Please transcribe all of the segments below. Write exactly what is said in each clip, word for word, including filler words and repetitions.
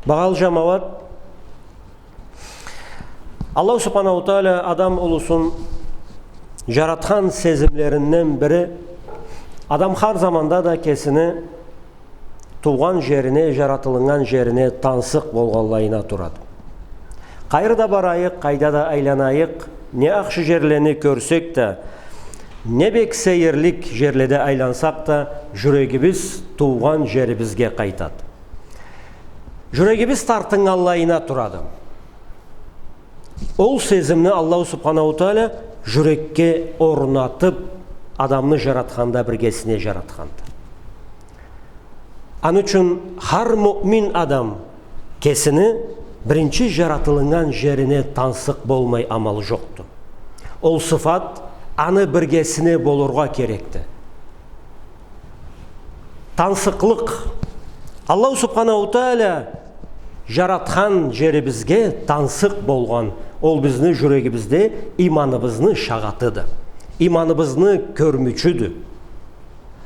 Багъалы джамауат, Аллаху Субханаху Тааля адам улусун джаратхан сезимлеринден бири, адам хар заманда да кесини туугъан джерине, джаратылыннган джерине тансыкъ болгъанлайына турады. Къайры да барайыкъ, къайда да айланайыкъ, не ахшы джерлени кёрсек да, не бек сейирлик джерледе айлансакъ да, джюрегибиз туугъан джерибизге къайтады. Джюрегибиз тартыннганлайына турады. Ол сезимни Аллаху Субханаху Тааля джюрекге орнатып, адамны джаратханда биргесине джаратханды. Аны ючюн хар муъмин адам кесини биринчи джаратылыннган джерине тансыкъ болмай амалы джокъду. Ол сыфат аны биргесине болургъа керекди. Тансыкълыкъ. Аллаху Субханаху Тааля джаратхан джерибизге тансыкъ болгъан, ол бизни джюрегибизде иманыбызны шагъатыды. Иманыбызны кёрмючюдю.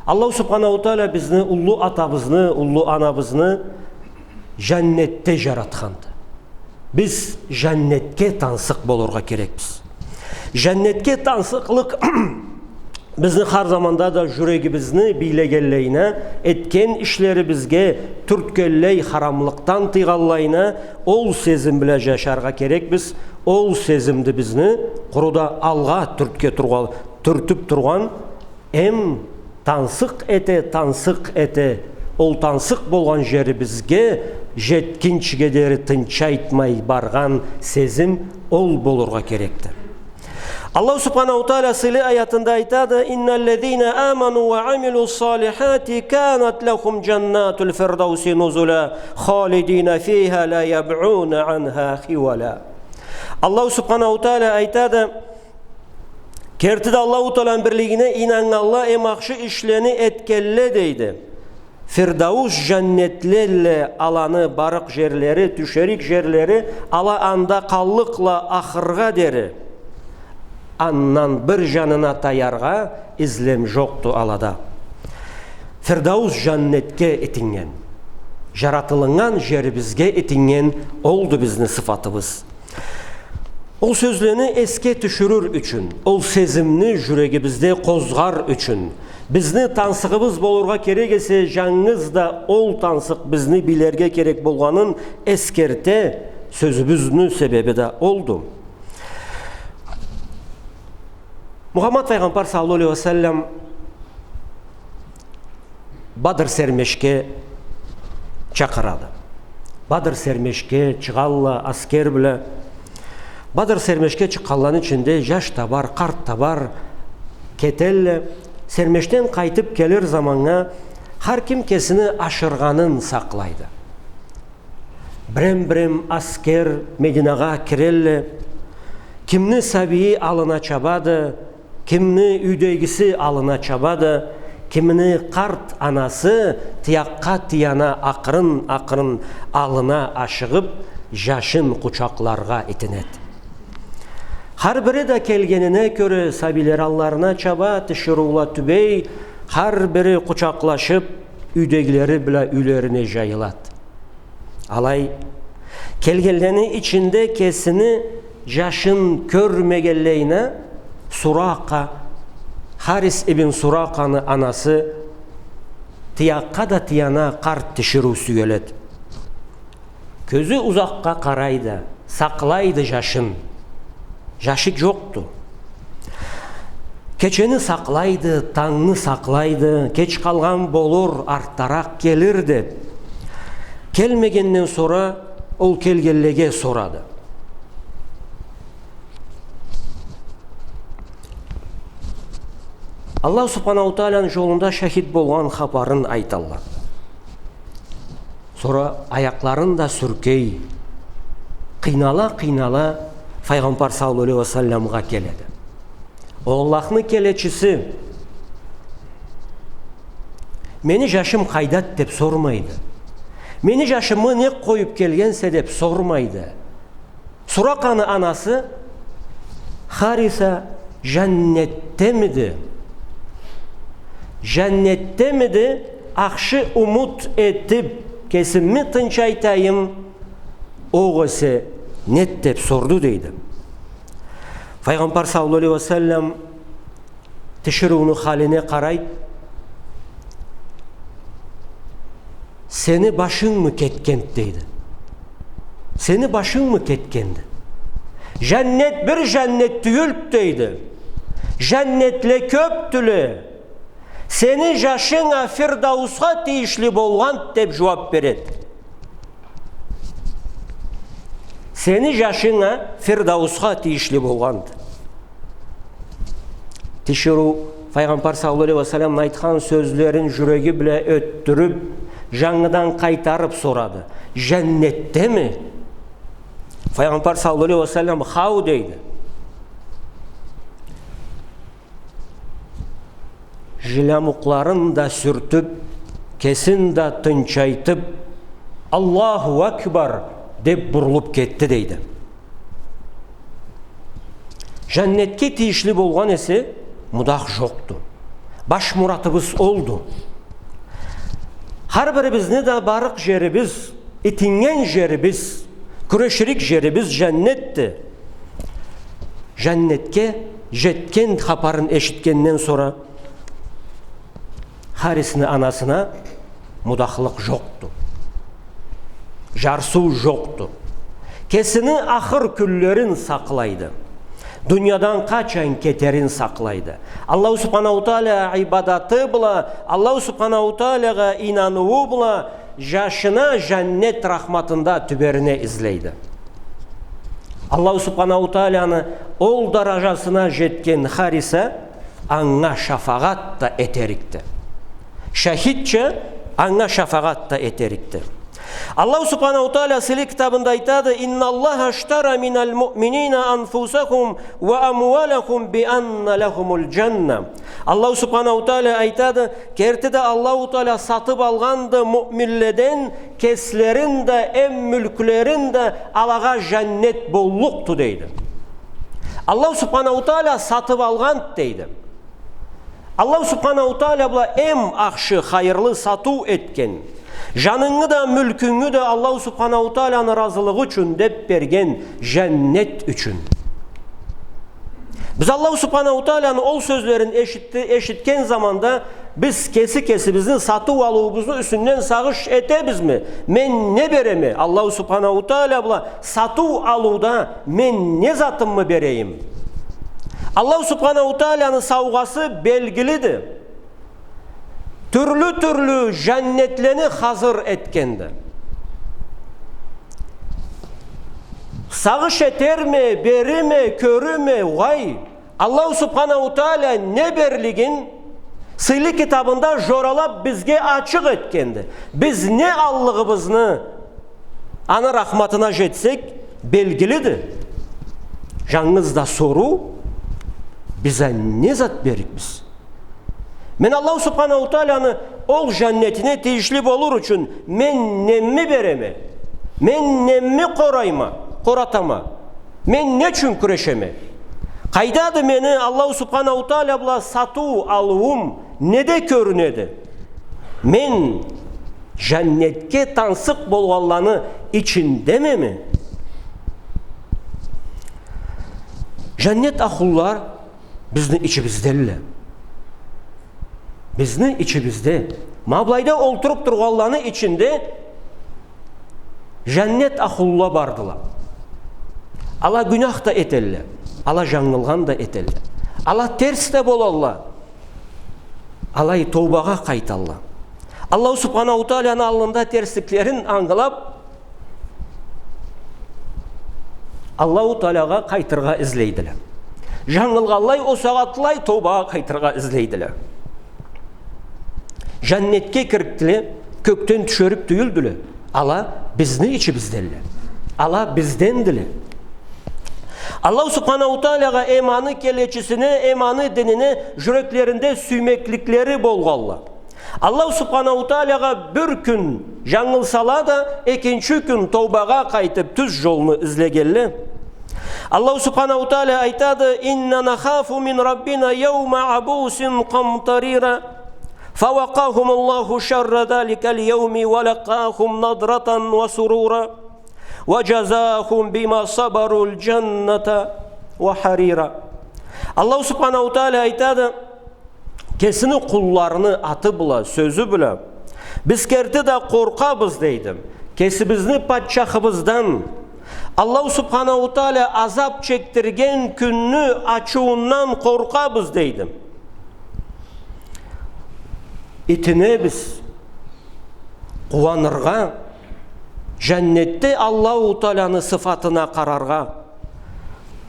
Аллаху Субханаху Тааля бизни уллу атабызны, уллу анабызны джаннетде джаратханды. Биз джаннетге тансыкъ болургъа керекбиз. Джаннетге тансыкълыкъ бизни хар заманда да джюрегибизни бийлегенлейине, этген ишлерибизге тюртгенлей, харамлыкъдан тыйгъанлайына, ол сезим бла джашаргъа керекбиз. Ол сезимди бизни къуру да алгъа тюртге тургъа-, тюртюп тургъан, эм тансыкъ эте, тансыкъ эте, ол тансыкъ болгъан джерибизге джетгинчиге дери тынчайтмай баргъан сезим ол болургъа керекди. Аллаху Субханаху Тааля сыйлы аятында айтады: «إن الذين آمنوا وعملوا الصالحات كانت لهم جنات الفردوس نزلا خالدين فيها لا يبغون عنها حولا». Аллаху Субханаху Тааля айтады, Керти да Аллаху Тааланы бирлигине ийнаннганла эм ахшы ишлени этгенле, дейди. Фирдаус джаннетлелле аланы барыкъ джерлери, тюшерик джерлери, ала анда къаллыкъла ахыргъа дери. Андан бир джанына таяргъа излем джокъду алада. Фирдаус джаннетге итиннген, джаратылыннган джерибизге итиннген олду бизни сыфатыбыз. Ол сёзлени эсге тюшюрюр ючюн, ол сезимни джюрегибизде къозгъар ючюн, бизни тансыгъыбыз болургъа керек эсе, джангыз да ол тансыкъ бизни билерге керек болгъанын эсгерте сёзюбюзню себеби да олду. Мухаммад файгъамбар саллаллаху алейхи ва саллам Бадр сермешге чакъырады. Бадр сермешге чыгъалла аскер бла. Бадр сермешге чыкъгъанланы ичинде джаш да бар, къарт да бар, кетелле. Сермешден къайтып келир заманнга хар ким кесини ашыргъанын сакълайды. Бирем-бирем аскер Мединагъа кирелле. Кимни сабийи аллына чабады, кимни юйдегиси аллына чабады, кимни къарт анасы тыякъгъа тыяна, акъырын-акъырын аллына ашыгъып, джашын къучакъларгъа итинеди. Хар бири да келгенине кёре сабийлери алларына чаба, тиширыула тюбей, хар бири къучакълашып, юйдегилери бла юйлерине джайылады. Алай, келгенлени ичинде кесини джашын кёрмегенлейине Суракъа, Харис ибн Суракъаны анасы тыякъгъа да тыяна къарт тиширыу сюеледи. Кёзю узакъгъа къарайды, сакълайды джашын. Джашы джокъду. Кечени сакълайды, тангны сакълайды, кеч къалгъан болур, артдаракъ келир деп. Келмегенден сора ол келгенлеге сорады. Аллаху Субханаху Тааланы джолунда шахид болгъан хапарын айталла. Сора аякъларын да сюркей, къыйнала-къыйнала Файгъамбар саллаллаху алейхи ва салламгъа келеди. О Аллахны келечиси, мени джашым къайдады деп сормайды. Мени джашымы нек къоюп келгенсе деп сормайды. Суракъаны анасы Хариса джаннетдемиди? Джаннетдемиди? Ахшы умут этип, кесими тынчайтайым, Огъесе нед деб сорду, дейди. Файгъамбар саллаллаху алейхи ва саллам тиширыуну халине къарайд. Сени башынгмы кетгенд, дейди. Сени башынгмы кетгенди? Жаннет бир жаннет тюйюлд, дейди. Жаннетле кёбдюле. Сени жашынг а Фирдаусха тийишли болгъанд, деб жууаб беред. Сени жашынг а Фирдаусха тийишли болгъанд. Тиширыу Файгъамбар саллаллаху алейхи ва салламны айтхан сёзлерин жюреги бла ётдюрюб, жангыдан къайтарыб сорады: «Жаннетдеми?» Файгъамбар саллаллаху алейхи ва саллам: «Хау», дейди. Жилямукъларын да сюртюб, кесин да тынчайтыб, «Аллаху акбар!» деб бурулуб кетди, дейди. Жаннетге тийишли болгъан эсе, мудах жокъду. Баш муратыбыз олду. Хар бирибизни да барыкъ жерибиз, итиннген жерибиз, кюреширик жерибиз жаннетди. Жаннетге жетген хапарын эшитгенден сора, Харисни анасына мудахлыкъ жокъду. Жарсыу жокъду. Кесини ахыр кюнлерин сакълайды. Дуниядан къачан кетерин сакълайды. Аллаху Субханаху Тааля ибадаты бла, Аллаху Субханаху Таалягъа ийнаныуу бла, жашына жаннет рахматында тюберине излейди. Аллаху Субханаху Тааляны ол даражасына жетген Хариса анга шафагъат да этерикди. Шахидча анга шафагъат да этерикди. Аллаху Субханаху Тааля сыйлы китабында айтады: «Инналлаха аштара миналь муъминина анфусахум ва амвалахум би анна лахумуль джанна». Аллаху Субханаху Тааля айтады: «Керти да Аллаху Тааля сатыб алгъанды муъминледен кеслерин да, эм мюлклерин да, алагъа жаннет боллукъду», дейди. Аллаху Субханаху Тааля сатыб алгъанд, дейди. Аллаху Субханаху Тааля бла эм ахшы, хайырлы сатыу этген. Жанынгы да, мюлкюнгю да Аллаху Субханаху Тааляны разылыгъы ючюн деб берген жаннет ючюн. Биз Аллаху Субханаху Тааляны ол сёзлерин эшитди-, эшитген заманда биз кеси-кесибизни сатыу-алыуубузну юсюнден сагъыш этебизми? Мен не береме? Аллаху Субханаху Тааля бла сатыу-алыуда мен не затымы берейим? Аллаху Субханаху Тааляны саугъасы белгилиди. Тюрлю-тюрлю жаннетлени хазыр этгенди. Сагъыш этерме, берирме, кёрюрме, угъай, Аллаху Субханаху Тааля не берлигин сыйлы китабында жоралаб бизге ачыкъ этгенди. Биз не аллыгъыбызны аны рахматына жетсек, белгилиди. Жангыз да соруу, биз а не зат берликбиз? Мен Аллаху Субханаху Тааляны ол жаннетине тийишли болур ючюн мен немми береме? Мен немми къорайма, къоратама? Мен не ючюн кюрешеме? Къайдады мени Аллаху Субханаху Тааля бла сатыу-алыуум, неде кёрюнеди? Мен жаннетге тансыкъ болгъанланы ичиндемеми? Жаннет ахлулары бизни ичибизделле. Бизни ичибизде. Ма былайда олтуруб тургъанланы ичинде жаннет ахлула бардыла. Ала гюнах да этелле, ала жангылгъан да этелле. Ала терс да болалла, алай тоубагъа къайталла. Аллаху Субханаху Тааляны аллында терсликлерин ангылаб, Аллаху Таалягъа къайтыргъа излейдиле. Жангылгъанлай, о сагъатлай тоубагъа къайтыргъа излейдиле. Жаннетге кирикдиле, кёкден тюшерик тюйюлдюле. Ала бизни ичибизделле. Ала биздендиле. Аллаху Субханаху Таалягъа, эм аны келечисине, эм аны динине жюреклеринде сюймекликлери болгъалла. Аллаху Субханаху Таалягъа бир кюн жангылсала да, экинчи кюн тоубагъа къайтыб, тюз жолну излегелле. Аллаху Субханаху Тааля айтады: «Инна нахафу мин Раббина яума абусин къамтарира. Фавакъахумуллаху шарра заликаль яуми ва лакъахум надратан ва сурура». وجزاهم بما صبروا جنة وحريرا. Аллаху Субханаху Тааля айтады, кесини къулларыны аты бла, сёзю бла, биз керти да къоркъабыз, дейди, кесибизни патчахыбыздан, Аллаху Субханаху Тааля азап чекдирген кюнню ачыуундан къоркъабыз, дейди. Итинебиз къууаныргъа, жаннетде Аллаху Тааляны сыфатына къараргъа,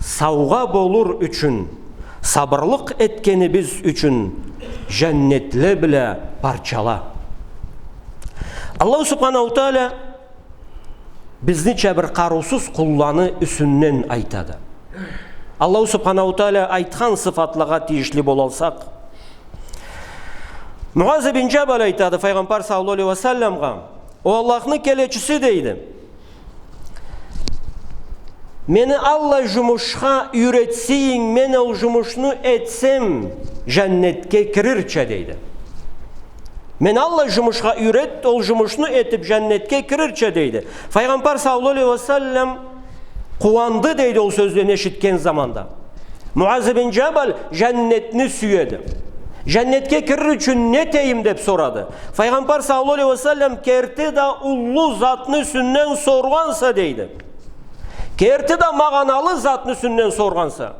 саугъа болур ючюн, сабырлыкъ этгенибиз ючюн жаннетле бла парчала. Аллаху Субханаху Тааля бизнича бир къарыусуз къулланы юсюнден айтады. Аллаху Субханаху Тааля айтхан сыфатлагъа тийишли болалсакъ, Муаз ибн Джабал айтады Файгъамбар саллаллаху алейхи ва салламгъа: «О Аллахны келечиси, — дейди, — мени аллай жумушха юйретсенг, мен ол жумушну этсем, жаннетге кирирча», — дейди. «Мени аллай жумушха юйрет, ол жумушну этип, жаннетге кирирча», — дейди. Файгъамбар саллаллаху алейхи ва саллам къууанды, дейди, ол сёзлени эшитген заманда. Муаз ибн Джабал жаннетни сюеди. «Жаннетге кирир ючюн не этейим?» — деп сорады. Файгъамбар саллаллаху алейхи ва саллам: «Керти да уллу затны юсюнден соргъанса, — дейди. — Керти да магъаналы затны юсюнден соргъанса.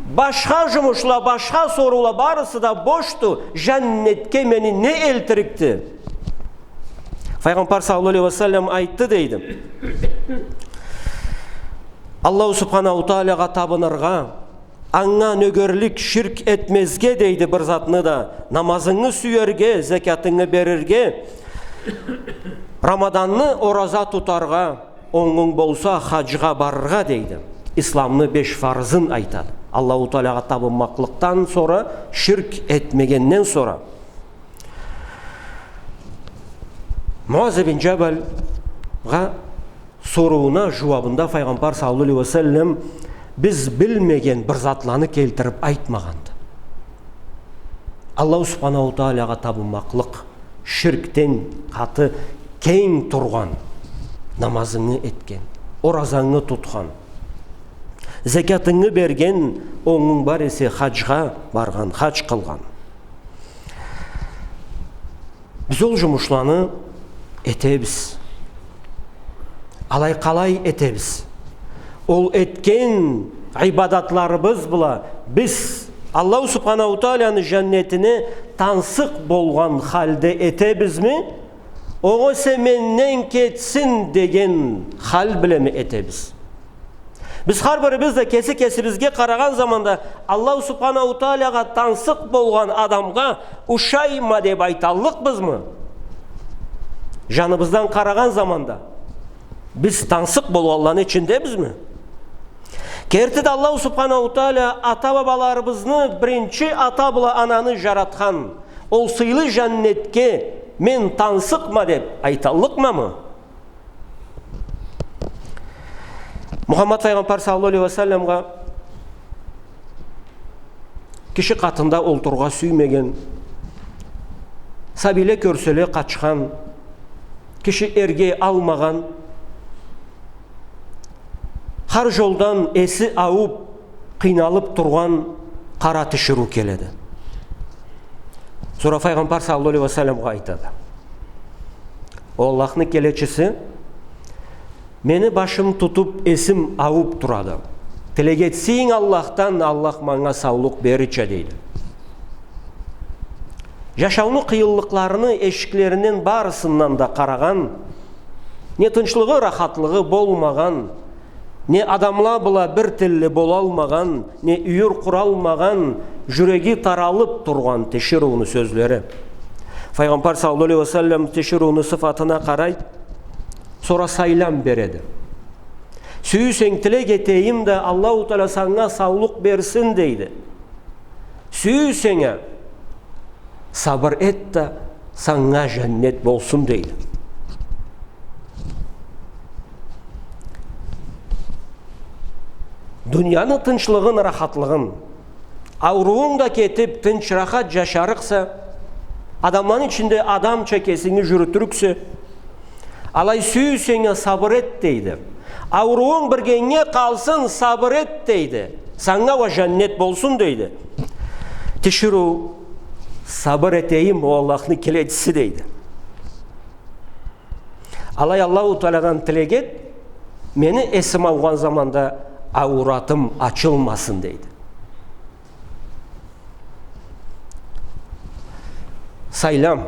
Башха жумушла, башха соруула барысы да бошду, жаннетге мени не элтирикди?» Файгъамбар саллаллаху алейхи ва саллам айтды, дейди: «Аллаху Субханаху Таалагъа табыныргъа, анга нёгерлик, ширк этмезге, — дейди, — бир затны да, намазынгы сюерге, зекятынгы берирге, Рамаданны ораза тутаргъа, онгунг болса, хаджгъа барыргъа», — дейди. Исламны беш фарызын айтады. Аллаху Таалагъа табынмакълыкъдан сора, ширк этмегенден сора. Муаз ибн Джабалгъа сорууна жууабында Файгъамбар саллаллаху алейхи ва саллам биз билмеген бир затланы келтирип айтмагъанды. Аллаху Субханаху Таалагъа табынмакълыкъ ширкден къаты кенг тургъан, намазынгы этген, оразангы тутхан, зекятынгы берген, онгунг бар эсе, хаджгъа баргъан, хадж къылгъан. Биз ол жумушланы этебиз. Алай къалай этебиз? Ол этген ибадатларыбыз бла биз Аллаху Субханаху Тааляны жаннетине тансыкъ болгъан халде этебизми? Огъесе менден кетсин деген хал блеми этебиз? Биз хар бирибиз да кеси кесибизге къарагъан заманда Аллаху Субханаху Таалягъа тансыкъ болгъан адамгъа ушайма деп айталлыкъбызмы? Жаныбыздан къарагъан заманда биз тансыкъ болгъанланы ичиндебизми? Керти да Аллаху Субханаху Тааля ата-бабаларыбызны, биринчи ата бла ананы жаратхан ол сыйлы жаннетге мен тансыкъма деп айталлыкъмамы? Мухаммад Файгъамбар саллаллаху алейхи ва салламгъа киши къатында олтурургъа сюймеген, сабийле кёрселе къачхан, киши эрге алмагъан, хар жолдан эси аууп, къыйналып тургъан къара тиширыу келеди. Сора Файгъамбар саллаллаху алейхи ва салламгъа айтады: «О Аллахны келечиси, мени башым тутуп, эсим аууп турады. Тилек этсенг Аллахдан, Аллах манга саулукъ берирча», — дейди. Жашауну къыйынлыкъларыны эшиклеринден барысындан да къарагъан, не тынчлыгъы, рахатлыгъы болмагъан, не адамла бла бир тилли болалмагъан, не юйюр къуралмагъан, жюреги таралып тургъан тиширыуну сёзлери. Файгъамбар саллаллаху алейхи ва саллам тиширыуну сыфатына къарайды, сора сайлам береди. «Сюйсенг, тилек этейим да, Аллаху Тааля санга саулукъ берсин», — дейди. «Сюйсенг а, сабыр эт да, санга жаннет болсун», — дейди. Дунияны тынчлыгъын, рахатлыгъын, ауруунг да кетип, тынч, рахат жашарыкъса, адамланы ичинде адамча кесинги жюрютюрюксе, Алай сюйсенг а, сабыр эт, дейди. Аурууунг биргенге къалсын, сабыр эт, дейди. Санга уа жаннет болсун, дейди. Тиширыу, сабыр этейим, о Аллахны келечиси, дейди. Алай Аллаху Тааладан тилек эт, мени эсим аугъан заманда ауратым ачылмасын, дейди. Сайлам.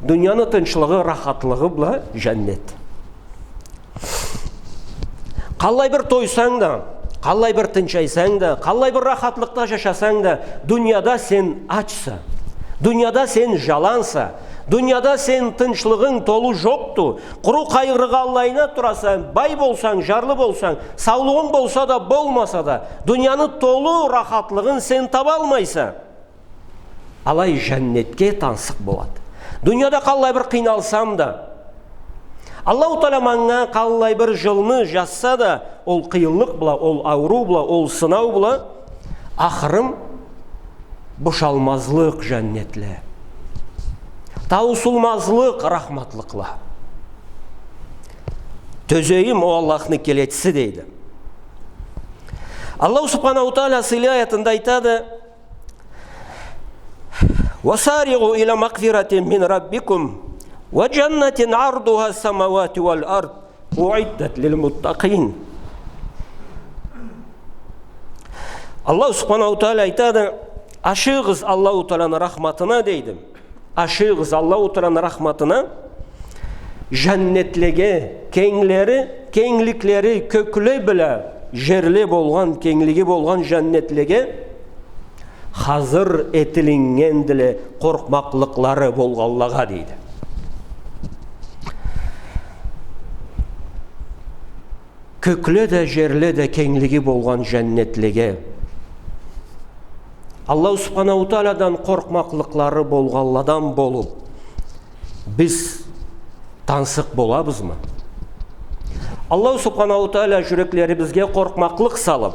Дунияны тынчлыгъы, рахатлыгъы бла жаннет. Къаллай бир тойсанг да, къаллай бир тынчайсанг да, къаллай бир рахатлыкъда жашасанг да, дунияда сен ачса, дунияда сен жаланса, дунияда сен тынчлыгъынг толу жокъду, къуру къайгъыргъанлайына тураса, бай болсанг, жарлы болсанг, саулугъунг болса да, болмаса да, дунияны толу рахатлыгъын сен табалмайса, алай жаннетге тансыкъ болады. Дунияда къаллай бир къыйналсам да, Аллаху Таала манга къаллай бир жылны жазса да, ол къыйынлыкъ бла, ол ауруу бла, ол сынау бла, ахырым бошалмазлыкъ жаннетле, тауусулмазлыкъ рахматлыкъла. Тёзейим, о Аллахны келечиси, дейди. Аллаху Субханаху Таала сыйлы аятында айтады: «وسارعوا إلى مغفرة من ربكم وجنة عرضها السماوات والأرض أعدت للمتقين». Аллаху Субханаху Таала айтады: «Ашыгъыз Аллаху Тааланы рахматына», — дейди. Ашыгъыз Аллаху Тааланы рахматына, жаннетлеге, кенглери, кенгликлери кёкле бла жерле болгъан, кенглиги болгъан жаннетлеге, хазыр этилиннгендиле къоркъмакълыкълары болгъанлагъа, дейди. Кёкле да, жерле да кенглиги болгъан жаннетлеге, Аллаху Субханаху Тааладан къоркъмакълыкълары болгъанладан болуп, биз тансыкъ болабызмы? Аллаху Субханаху Таала жюреклерибизге къоркъмакълыкъ салып,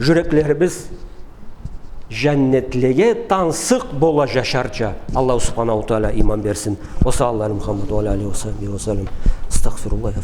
жюреклерибиз жаннетлеге тансыкъ бола жашарча Аллаху Субханаху Таала иман берсин. Ва саллаллаху ала Мухаммад ва ала алихи ва сахбихи ва саллам. Астагъфируллах.